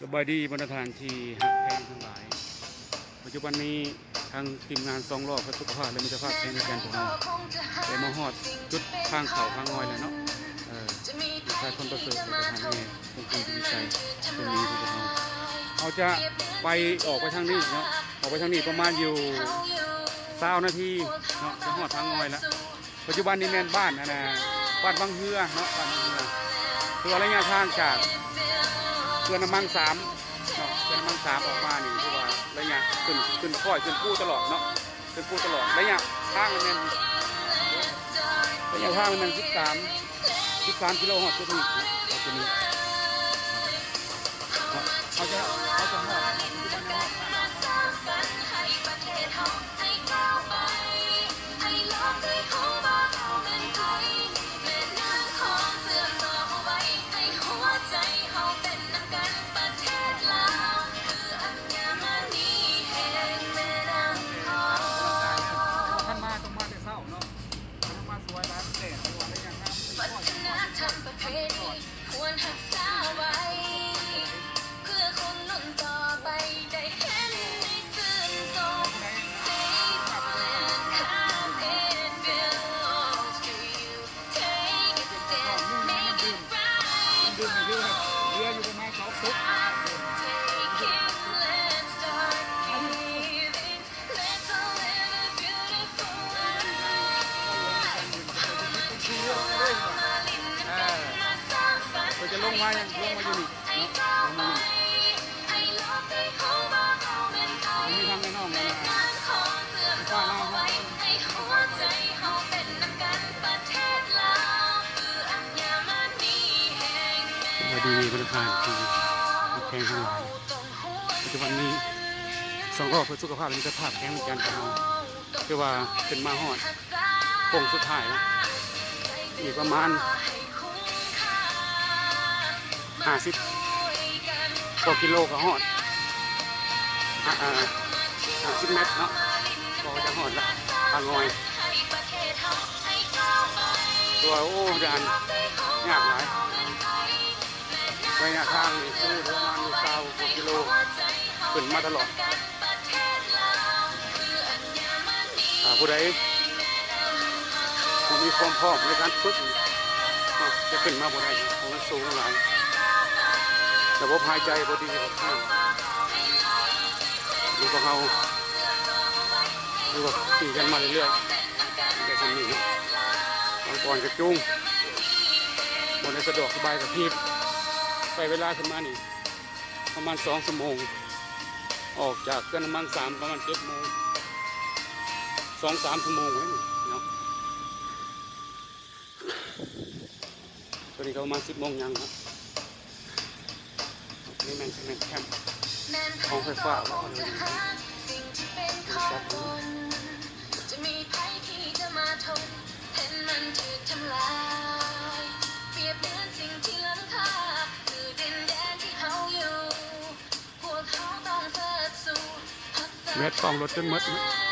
ສະບາຍດີບັນດາທ່ານທີ່ຮັກແພງທັງຫຼາຍ. ປັດຈຸບັນນີ້ທາງທີມງານສອງລໍ້ເພື່ອສຸຂະພາບ ແລະ ມິດຕະພາບແຂງວຽງຈັນຂອງເຮົາ ໄດ້ມາຮອດຈຸດທາງເຂົ້າຜາງອອຍແລ້ວເນາະ. ເອີ ຢູ່ຊາຍພົນປະເສີດ ແລະ ກະທ່ານແມ່ຄົງຄຸນ ທະວີໄຊ ເພິ່ນມີຜູ້ພວກເຮົາ. ເຮົາຈະໄປ ອອກໄປທາງນີ້ເນາະ, ອອກໄປທາງນີ້ປະມານຢູ່ຊາວນາທີເນາະ ຈະຮອດຜາງອອຍແລ້ວ. ປັດຈຸບັນນີ້ແມ່ນບ້ານ ອັນນ່າ ບ້ານວັງເຮືອເນາະ, ບ້ານວັງເຮືອ. ຄືວ່າໄລຍະທາງຈາກເຂື່ອນນ້ຳມັງສາມເນາະ, ເຂື່ອນນ້ຳມັງສາມອອກມານີ້ ຄືວ່າໄລຍະຂຶ້ນ ຂຶ້ນຄ້ອຍ ຂຶ້ນພູຕະຫຼອດເນາະ, ຂຶ້ນພູຕະຫຼອດ. ໄລຍະທາງແມ່ນ ໄລຍະທາງແມ່ນສິບສາມ ສິບສາມກິໂລ ຮອດຈຸດນີ້ເນາະ, ຮອດຈຸດນີ້. ເຮົາຈະ ເຮົາຈະຮອດ ຄັນມາຕ້ອງມາແຕ່ເຊົ້າເນາະ, ຄັນມາສວຍຫຼາຍມັນແດດ ເພາະວ່າໄລຍະທາງມັນນ້ອຍ. ຄວນຮັກສາໄວ້ ເພື່ອຄົນລຸ້ນຕໍ່ໄປໄດ້ເຫັນໄດ້ຊື່ນຊົມ Say you belong to you. Take a step, make it right. ເຫຼືອ ເຫຼືອຢູ່ປະມານສອງຕຸກ. Taking, let's start giving. ເອີ ເພິ່ນຈະລົງມາຫຍັງ ລົງມາຢູ່ນີ້ເນາະ, ລົງມາຢູ່ນີ້. ມີທາງແມ່ນ້ອງ ອັນນ່າ ຟ້າລາວເຮົາ. ສະບາຍດີບັນດາທ່ານທີ່ຮັກແພງທັງຫຼາຍ. ປັດຈຸບັນນີ້ສອງລໍ້ເພື່ອສຸຂະພາບ ແລະ ມິດຕະພາບແຂງວຽງຈັນຂອງເຮົາ ຖືວ່າຂຶ້ນມາຮອດໂຄ້ງສຸດທ້າຍແລ້ວ, ອີກປະມານຫ້າສິບກວ່າກິໂລກໍຮອດ ຫ້າ ຫ້າສິບແມັດເນາະ, ກໍຈະຮອດລະ ຜາງອອຍ. ຕົວ ໂອ້ ດ່ານຍາກຫຼາຍ. ໄລຍະທາງນີ້ຄືປະມານຊາວກວ່າກິໂລ ຂຶ້ນມາຕະຫຼອດ. ຖ້າຜູ້ໃດບໍ່ມີຄວາມພ້ອມໃນການຝຶກເນາະ ຈະຂຶ້ນມາບໍ່ໄດ້ ເພາະມັນສູງຫຼາຍ, ລະບົບຫາຍໃຈບໍ່ດີ. ຢູ່ພວກເຮົາຄືວ່າຂີ່ກັນມາເລື້ອຍໆ ໄດ້ສ່ຳນີ້ເນາະ. ບາງບ່ອນກະຈູງ ບໍ່ໄດ້ສະດວກສະບາຍກະຖີບ. ໃຊ້ເວລາຂຶ້ນມານີ້ປະມານສອງຊົ່ວໂມງ, ອອກຈາກເຂື່ອນນ້ຳມັງສາມປະມານເຈັດໂມງ, ສອງສາມຊົ່ວໂມງເນາະ. ຕອນນີ້ກະປະມານສິບໂມງຫຍັງເນາະ. ນີ້ແມ່ນ ຊິແມ່ນແຄມຂອງໄຟຟ້າບໍ່ ຫຼືວ່າຫຍັງ ບໍລິສັດ ຈະມີໃຜທີ່ຈະມາທົນ ເຫັນມັນຖືກທຳລາຍ ປຽບເໝືອນສິ່ງທີ່ລ້ຳຄ່າ ຄືດິນແດນທີ່ເຮົາຢູ່ ພວກເຮົາຕ້ອງເຊີດຊູ ຮັກສາ ແບັດກ້ອງລົດຈົນໝົດເນາະ.